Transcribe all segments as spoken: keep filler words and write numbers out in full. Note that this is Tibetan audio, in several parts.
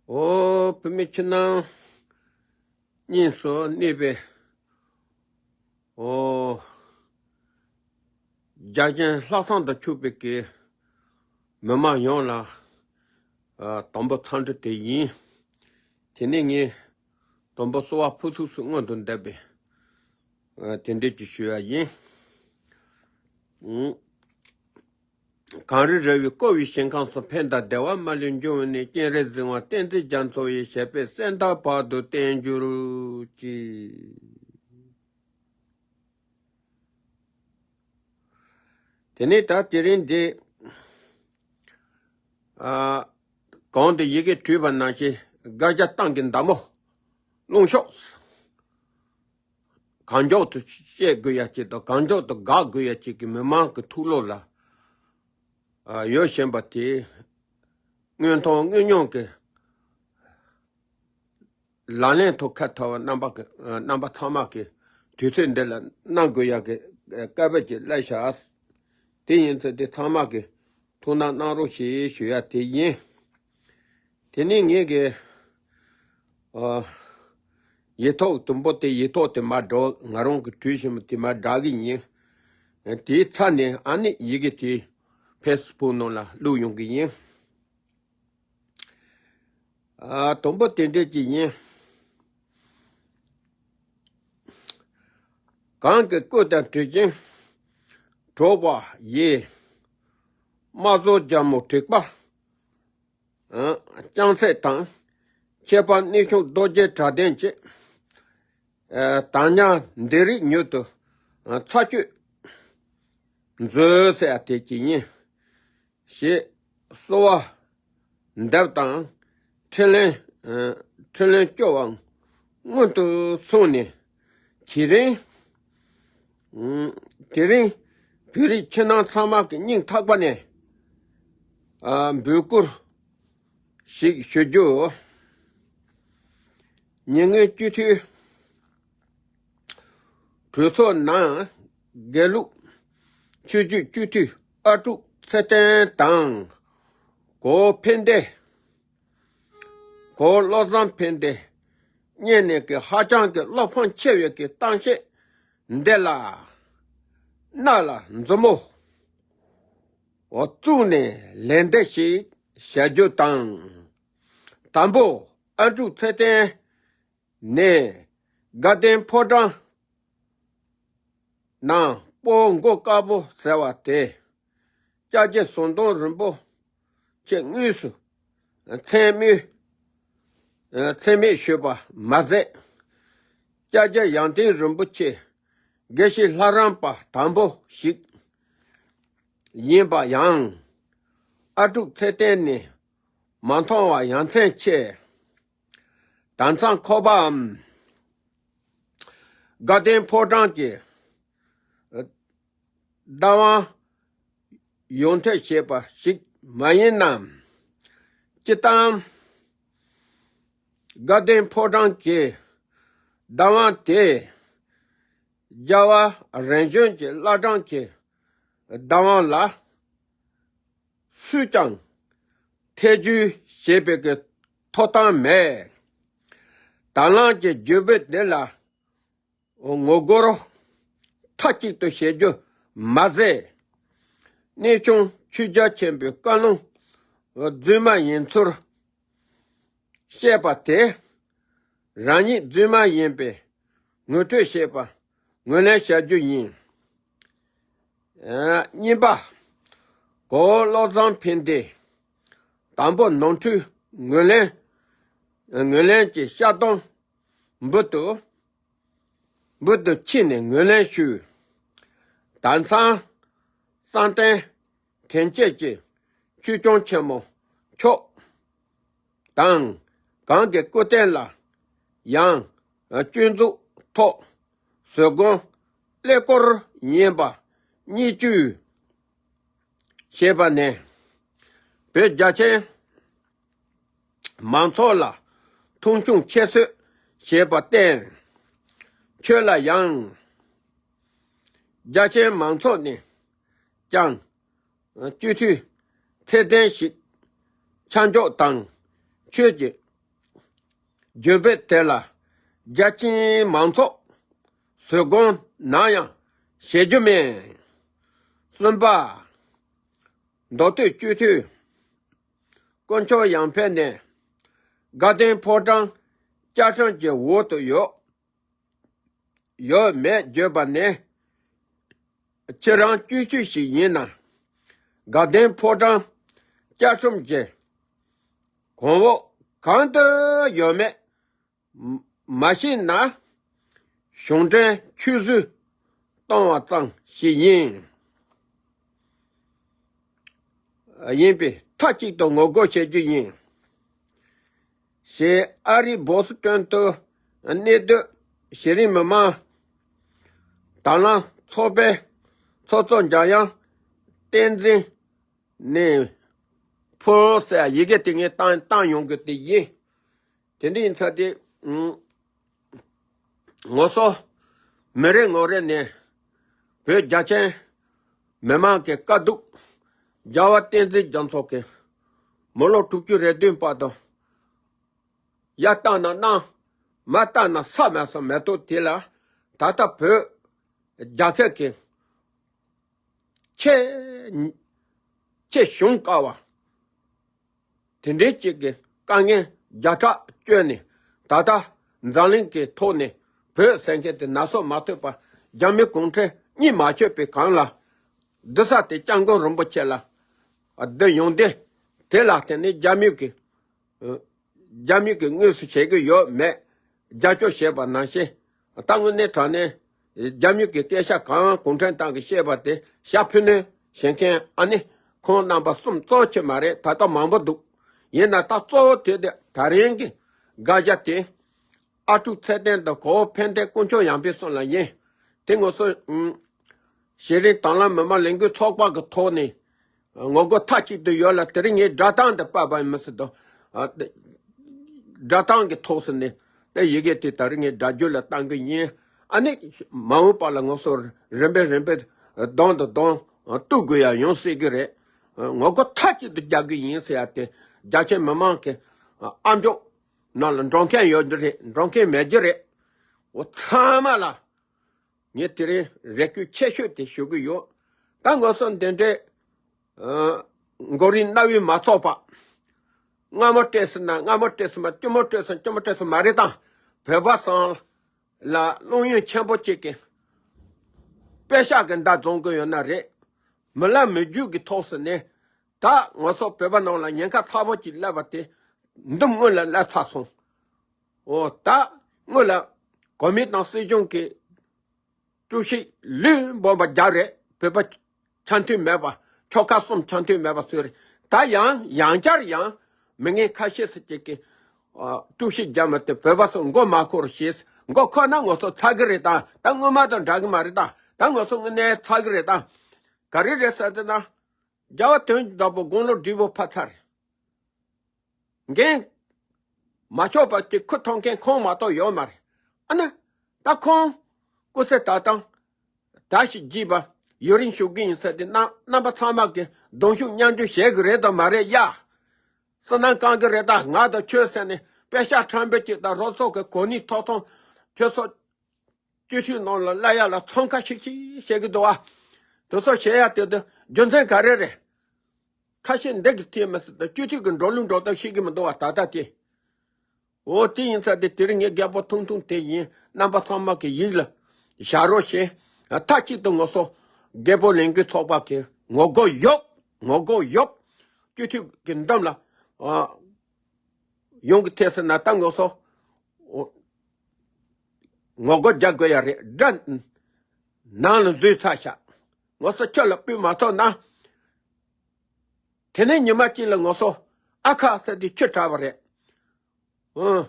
ཨོ། བོད་མི་ཕྱི་ནང་གཉིས་སུ་གནས་པའི། ཨོ། རྒྱ་ཆེན་ལྷག་བསམ་དུ་ཕྱུག་པའི་གི་མི་མང་ཡོངས་ལ། ཨ། དང་པོ་འཚམས་འདྲི་དེ་ཡིན། དེ་ནས་ངས་དང་པོ་གསོལ་བ་ཕུར་ཚུགས་སུ་སྔོན་དུ་འདེབས་པའི། ཨ། དེ་འདྲས་ཀྱི་ཞུ་ཡ་ཡིན། ཨུ། གངས་རི་ར་བས་བསྐོར་བའི་ཞིང་ཁམས་སུ། ཕན་དང་བདེ་བ་མ་ལུས་འབྱུང་བའི་གནས། སྤྱན་རས་གཟིགས་དབང་བསྟན་འཛིན་རྒྱ་མཚོ་ཡི། ཞབས་པད་སྲིད་མཐའི་བར་དུ་བརྟན་གྱུར་ཅིག། དེ་ནས་ད་དེ་རིང་འདི། ཨ། གོང་དུ་ཡི་གེ་བྲིས་པ་ནང་བཞིན་སྒ་རྒྱ་ཐང་གི་མདའ་མོ་རླུང་གཤོག་གང་མགྱོགས་སུ་བཤད་དགོས་ཡ་ཅིག་དང་། གང་མགྱོགས་སུ་འགག་དགོས་ཡ་ཅིག་གི་མི་མང་གི་ཐུགས་བློ་ལ། ཨ། ཡོད་བཞིན་པ་དེ། དངོས་མཐོང་དངོས་མྱོང་གི་ལག་ལེན་ཐོག་ཁ་ཐོར་བ་རྣམ་པ་གི། ཨ། རྣམ་པ་ཚང་མ་གི་དུས་ཚོད་འདི་ལ་གནང་དགོས་ཡ་གི། ཨ། སྐལ་པ་ཅིག་སླེབས་ཤག། དེ་ཡིན་ཚེ་འདི་ཚང་མ་གི་ཐུགས་སྣང་གནང་རོགས་ཞེས་ཞུ་ཡ་དེ་ཡིན། དེ་ནས་ངས་གི། ཨ། ཡིག་ཐོག་དུམ་བུ་དེ། ཡིག་ཐོག་དེ་མར་འགྲོ། ང་རང་གི་བྲིས་བཞིན་པ་དེ་མར་བསྒྲགས་གི་ཡིན། དེའི་ཚབ་ནས་ཨ་ནི་ཡི་གེ་དེ་ཕེ་སི་བུག་ནང་ལ་བླུགས་ཡོང་གི་ཡིན། ཨ། དུམ་བུ་དེ་འདྲས་ཅིག་ཡིན། གང་གི་སྐུ་དང་གྲུ་གཟིངས་གྲོལ་བ་ཡི། དམག་ཟོར་རྒྱལ་མོ་དྲེགས་པ། ཨ། རྐྱང་སད་དང་། ཁྱད་པར་གནས་ཆུང་རྡོ་རྗེ་གྲགས་ལྡན་གྱི། ཨ། དམ་ཉམས་འདི་རིགས་མྱུར་དུ། ཨ། ཚར་གཅོད་མཛོད་ཟེར་ཡ་དེ་ཅིག་ཡིན། ཞེས་གསོལ་བ་འདེབས་དང་། ཕྲིན་ལན། ཨ། ཕྲིན་ལན་སྐྱོར་བ་སྔོན་དུ་སོང་ནས། དེ་རིང་། ཨ། དེ་རིང་བོད་རིགས་ཕྱི་ནང་ཚང་མ་གི་སྙིང་ཐག་པ་ནས། ཨ། འབོད་སྐུལ་ཞིག་ཞུ་རྒྱུ། ཉེ་སྔོན་སྤྱི་འཐུས་གྲོས་ཚོགས་ནང་དགེ་ལུགས་ཆོས་བརྒྱུད་སྤྱི་འཐུས་ཨ་ཀྲུག་ཚེ་བརྟན་དང་། གོ་ཕན་བདེ། གོ་བློ་བཟང་ཕན་བདེ་གཉིས་ནས་ཀྱི་ཧ་ཅང་གི་བློ་ཕམ་ཆེ་བའི་གི་གཏམ་བཤད་འདི་ལ། རྣ་ལ་མཛུབ་མོ་འོ་བཙུགས་ནས་ལན་འདེབས་ཤིག་བྱ་རྒྱུ་དང་། དང་པོ། ཨ་ཀྲུག་ཚེ་བརྟན་ནས་དགའ་ལྡན་ཕོ་བྲང་ནང་སྤོ་མགོ་དཀར་པོ་ཟེར་བ་དེ། སྐྱབས་རྗེ་ཟམ་གདོང་རིན་པོ་ཆེ་དངོས་སུ་མཚན་སྨོས། མཚན་སྨོས་ཞུས་པ་མ་ཟད། སྐྱབས་རྗེ་ཡང་སྟེང་རིན་པོ་ཆེ་དགེ་བཤེས་ལྷ་རམས་པ་དང་པོ་ཞིག་ཡིན་པ་ཡང་། ཨ་ཀྲུག་ཚེ་བརྟན་ནས་མ་མཐོང་བ་ཡ་མཚན་ཆེ། དེང་སང་ཁོ་པའམ་དགའ་ལྡན་ཕོ་བྲང་གི་བདག་དབང་ཡོངས་ཐེ་བྱེད་པ་ཞིག་མ་ཡིན་ནམ། སྤྱིར་བཏང་དགའ་ལྡན་ཕོ་བྲང་གི་བདག་དབང་དེ། རྒྱལ་བ་རིམ་བྱོན་གྱི་བླ་བྲང་གི་བདག་དབང་ལ་སུས་ཀྱང་ཐེ་ཇུས་བྱེད་པའི་གི་ཐོབ་ཐང་མེད། ད་ལམ་གྱི་རྒྱུ་སྤུས་དེ་ལ་ངོ་རྒོལ་མཐའ་གཅིག་ཏུ་བྱེད་རྒྱུ་མ་ཟད། གནས་ཆུང་ཆོས་རྒྱལ་ཆེན་པོའི་བཀའ་ལུང་རྫུན་མ་ཡིན་ཚུལ་བཤད་པ་དེ། རང་ཉིད་རྫུན་མ་ཡིན་པའི་ངོ་སྤྲོད་བྱས་པ་ངོས་ལེན་བྱ་རྒྱུ་ཡིན། ཨ། གཉིས་པ། གོ་བོ་བློ་བཟང་ཕན་བདེ་དང་པོ་ནོར་འཁྲུལ་ངོས་ལེན། ངོས་ལེན་གྱི་བཤད་སྟངས་འབུར་དུ། འབུར་དུ་ཕྱིན་ནས་ངོས་ལེན་ཞུས། དེང་སང་བསམ་གཏན་མཁན་བཅས་ཀྱི་ཆོས་སྐྱོང་ཆེན་མོ་མཆོག་དང་གང་གི་སྐུ་རྟེན་ལ་ཡང་སྐྱོན་འཛུགས་ཐོག་བཟོད་སྒོམ་ཀླད་ཀོར་ཡིན་པ་བརྙས་བཅོས་བྱས་པ་ནས། བོད་རྒྱ་ཆེན་མང་ཚོགས་ལ་མཐོང་ཆུང་ཁྱད་གསོད་བྱས་པར་བརྟེན། ཁྱོད་ལ་ཡང་རྒྱ་ཆེན་མང་ཚོགས་ནས་ཀྱང་སྤྱི་འཐུས་ཚད་ལྡན་ཞིག་ཆ་འཇོག་དང་། ཁྱོད་ཀྱི་ བརྗོད་པའི་དེ་ལ་རྒྱ་ཆེན་མང་ཚོགས་བཟོད་སྒོམ་ནམ་ཡང་བྱེད་རྒྱུ་མེད། གསུམ་པ། མདོ་སྟོད་སྤྱི་འཐུས་དཀོན་མཆོག་ཡར་འཕེལ་ནས་དགའ་ལྡན་ཕོ་བྲང་བཅའ་ཁྲིམས་ཀྱི་འོག་ཏུ་ཡོད་ཡོད་མེད་བརྗོད་པ་ནི། ཁྱེད་རང་སྤྱི་འཐུས་ཤིག་ཡིན་ན། དགའ་ལྡན་ཕོ་བྲང་བཅའ་ཁྲིམས་ཀྱི་གོང་འོག་གང་དུ་ཡོད་མེད་མ་ཤེས་ན། གཞུང་འབྲེལ་ཆུད་ཟོས་གཏོང་བ་ཙམ་ཞིག་ཡིན། ཡིན་པས་མཐའ་གཅིག་ཏུ་ངོ་རྒོལ་བྱེད་རྒྱུ་ཡིན། ཞེས་ཨ་རིའི་བོ་སི་ཊོན་དུ་གནས་སྡོད་གཞི་རིམ་མི་མང་དང་བླངས་ཚོགས་པའི་ཚོགས་གཙོ་འཇམ་དབྱངས་བསྟན་འཛིན་ནས་ཕུལ་ཟེར་ཡི་གེ་དེ་ངས་བཏང་བཏང་ཡོང་གི་དེ་ཡིན། དེ་འདྲ་ཡིན་ཙང་དེ་ངོ་སོ་མི་རེ་ངོ་རེ་ནས་བོད་རྒྱ་ཆེན་མི་མང་གི་དཀའ་སྡུག་རྒྱལ་བ་བསྟན་འཛིན་རྒྱ་མཚོ་གིས་མི་ལོ་དྲུག་ཅུ་རེ་བདུན་བར་དུ་ཡར་བཏང་ན་གནང་། མར་བཏང་ན་ས་མ་ས་མེ་ཏོག་དེ་ལ་ད་ལྟ་བོད་རྒྱལ་ཁབ་ཀྱི་ཆེས་ཆེས་གཞུང་དཀའ་བ་དེ་འདྲའི་གཅིག་གི་དཀའ་ངལ་བརྒྱ་ཕྲག་བསྐྱོན་ནས་ད་ལྟ་འཛམ་གླིང་གི་ཐོག་ནས་བོད་ཟེར་མཁན་དེ་ན་སོ་མ་ཐོས་པ་རྒྱ་མི་གུང་ཁྲན་གཉིད་མ་ཆོད་པའི་སྒང་ལ་བསྡད་ས་དེ་སྐྱབས་མགོན་རིན་པོ་ཆེ་ལ་བསྡད་ཡོང་དུས་དེ་ལ་བརྟེན་ནས་རྒྱ་མི་གི་རྒྱ་མི་གིས་དངོས་སུ་བྱེད་ཀྱི་ཡོད་མེད་རྒྱབ་སྐྱོར་བྱས་པ་ནང་བཞིན། ད་དངོས་གནས་དྲང་གནས་རྒྱ་མི་གི་སྐད་ཆ་གང་གུང་ཁྲན་ཏང་གིས་བཤད་པ་དེ་ཞབས་ཕུ་ནས་བྱེད་མཁན་ཨ་ནི་ཁོང་རྣམ་པ་གསུམ་གཙོ་ཆེ་མ་རེད། ད་ལྟ་མང་པོ་འདུག་ཡིན་ན་ད་གཙོ་བོ་དེ་དེ་ད་རིང་གི་དགག་བྱ་དེ་ཨ་ཀྲུག་ཚེ་བརྟན་དང་གོ་བོ་ཕན་བདེ་དཀོན་མཆོག་ཡར་འཕེལ་གསུམ་ལ་ཡིན། དེ་ངོ་སོ་ཨུམ། གཞི་རིམ་དྭང་བླངས་མི་མང་ལས་འགུལ་ཚོགས་པ་གི་ཐོག་ནས་ངོ་རྒོལ་མཐའ་གཅིག་ཏུ་ཡོད་ལ། དེ་རིང་ངས་སྒྲ་གདངས་དེ་ཕབ་པ་ཡིན་མི་སྲིད་དོ། ཨ། སྒྲ་གདངས་ཀྱི་ཐོག་སུ་ནས་དེ་ཡི་གེ་དེ་ད་རིང་ངས་སྒྲ་བསྒྱུར་ལ་བཏང་གི་ཡིན། ཨ་ནི་མ་འོངས་པ་ལ་ངོ་སོ་རིམ་པས་རིམ་པས་གདོང་དང་གདོང་གཏུག་དགོས་ཡ་ཡོང་སྲིད་ཀྱི་རེད། ངོ་རྒོལ་མཐའ་གཅིག་ཏུ་རྒྱག་གི་ཡིན་ཟེར་ཡ་དེ་རྒྱ་ཆེ་མི་མང་གི་ཨ་མཆོག་ནང་ལ་འགྲོ་མཁན་ཡོད་རྒྱུ་རེད། འགྲོ་མཁན་མེད་རྒྱུ་རེད། འོ་ཚང་མ་ལ་ངས་དེ་རིང་རེ་སྐུལ་ཆེ་ཤོས་དེ་ཞུ་གི་ཡོད། ད་ངོ་སོ་འདི་འདྲའི་ཨ། མགོ་རིལ་རྣ་བས་མ་ཚོར་བ། སྔ་མོ་སྤྲད་ཟིན་ན་སྔ་མོ་སྤྲད་ཟིན་མ། སྐྱོ་མོ་སྤྲད་ཟིན་སྐྱོ་མོ་སྤྲད་ཟིན་མ་རེད། ད་བོད་པ་ཚང་ལ་བློ་ཡོན་ཆེན་པོ་གཅིག་གིས་པད་ཤག་གི་མདའ་རྫོང་གི་ཡོད་ན་རེད། མི་ལ་མི་རྒྱུད་ཀྱི་ཐོག་སུ་ནས་ད་ང་ཚོ་བོད་པ་ནང་ལ་ཉེན་ཁ་ཚ་པོ་གཅིག་སླེབས་པ་དེ་འདུམ་སྔོན་ལ་སླེབས་ཚར་སོང་། འོ་ད་སྔོན་ལ་གོ་མིན་ཏང་སྲིད་གཞུང་གི་དཀྲུག་ཤིང་ལུས་སྦོམ་པ་རྒྱག་རེད། བོད་པ་ཆ་མཐུན་མེད་པ། ཆོལ་ཁ་གསུམ་ཆ་མཐུན་མེད་པ་བཟོས་རེད། ད་ཡང་ཡང་བསྐྱར་ཡང་མི་ངན་ཁ་ཤས་སུ་གཅིག་གིས་ཨ། དཀྲུག་ཤིང་རྒྱབ་མ་ཐུབ། བོད་པ་ཚོ་མགོ་མ་འཁོར་ཞེས། མགོ་འཁོར་ན་ང་ཚོ་ཚར་གི་རེད་ད། ད་སྔོན་མ་དང་འདྲ་གི་མ་རེད་ད། ད་ང་ཚོ་དངོས་གནས་ཚར་གི་རེད་ད། ག་རེ་རེད་ཟེར་ཏེ་ན། རྒྱལ་བ་དོན་གྱི་བདག་པོ་དགུང་ལོ་བགྲེས་པོ་ཕ་ཚར་རེད། འགན་མ་ཆོག་པ་དེ་ཁུར་ཐོན་མཁན་ཁོང་མ་གཏོགས་ཡོད་མ་རེད། ཨ་ནི་ད་ཁོང་སྐུ་ཚེ་ད་ལྟ་ད་ཞིག་བགྱིས་པ་ཡུན་རིང་བཞུགས་ཀྱི་ཡིན་ཟེར་ཏེ་རྣམ་རྣམ་པ་ཚང་མ་གིས་གདུང་ཤུགས་མཉམ་སྐྱོང་བྱེད་དགོས་རེད་དམ་མ་རེད་ཡ། བསོད་ནམས་བསྐང་གི་རེད་ད། ང་དང་ཁྱོད་ཟེར་ནས་པད་ཤག་ཁྲ་འབེབས་ཅིག་དང་རོགས་ཚོགས་ཀྱི་གོ་གནས་ཐོབ་ཐང་ཁྱོད་ཚོ་སྤྱི་འཐུས་ནང་ལ་སླེབས་ཡ་ལ་ཚོང་ཁ་ཤིག་ཤིག་བྱེད་ཀྱི་འདུག་བ། དེ་ཚོ་བྱེད་ཡ་དེ་དུ་རྒྱུ་མཚན་ག་རེ་རེད། ཁ་ཤས་འདི་གི་ཐེ་མི་སྲིད་དང་སྤྱི་འཐུས་ཀྱི་འགྲོ་ལུགས་འགྲོ་སྟངས་ཤེས་ཀྱི་མི་འདུག་བ་ད་ལྟ་དེ། འོ་དེ་ཡིན་ཙང་དེ་དེ་རིང་ངའི་རྒད་པོ་ཐུང་ཐུང་དེ་ཡིན། རྣམ་པ་ཚང་མ་གི་ཡིད་ལ་བཞག་རོགས་བྱེད། མཐའ་གཅིག་ཏུ་ང་ཚོ་རྒད་པོ་ལས་འགུལ་ཚོགས་པ་གི་ངོ་རྒོལ་ཡོད། ངོ་རྒོལ་ཡོད། སྤྱི་འཐུས་ཀྱི་འདམ་ལ་ཨ། ཡོང་གི་ཐལ་ཟེར་ན་ད་ང་ཚོ་ངོ་རྒོལ་རྒྱག་དགོས་ཡ་རེད། དགྲ་ནང་ལ་འཛུལ་ཚར་ཤག་ང་ཚོ་ཁྱོད་ལ་སྤུས་མ་ཐོབ་ན། དེ་ནས་ཉི་མ་གཅིག་ལ་ང་ཚོ་ཨ་ཁ་ཟེར་དུས་ཁྱོད་གྲགས་པ་རེད། ཨང་།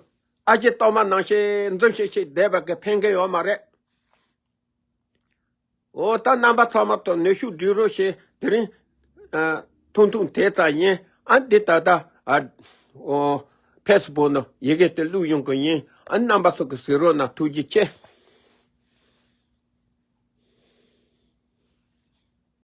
ཨ་ཅེ་གཏོར་མ་ནང་བཞིན་འཛུམ་ཤིག་ཤིག་བསྡད་པ་གི་ཕན་གི་ཡོད་མ་རེད། འོ་ད་རྣམ་པ་ཚང་མ་དང་ནུས་ཤུགས་སྒྲིལ་རོགས་བྱེད། དེ་རིང་ཨ། ཐུང་ཐུང་དེ་ཙམ་ཡིན། ཨ་འདི་ད་ལྟ་ཨ། འོ་ཕེ་སི་བུག་ནང་ཡི་གེ་དེ་བླུགས་ཡོང་གི་ཡིན། ཨ་རྣམ་པ་ཚོ་གི་གཟིགས་རོགས་གནང་། ཐུགས་རྗེ་ཆེ།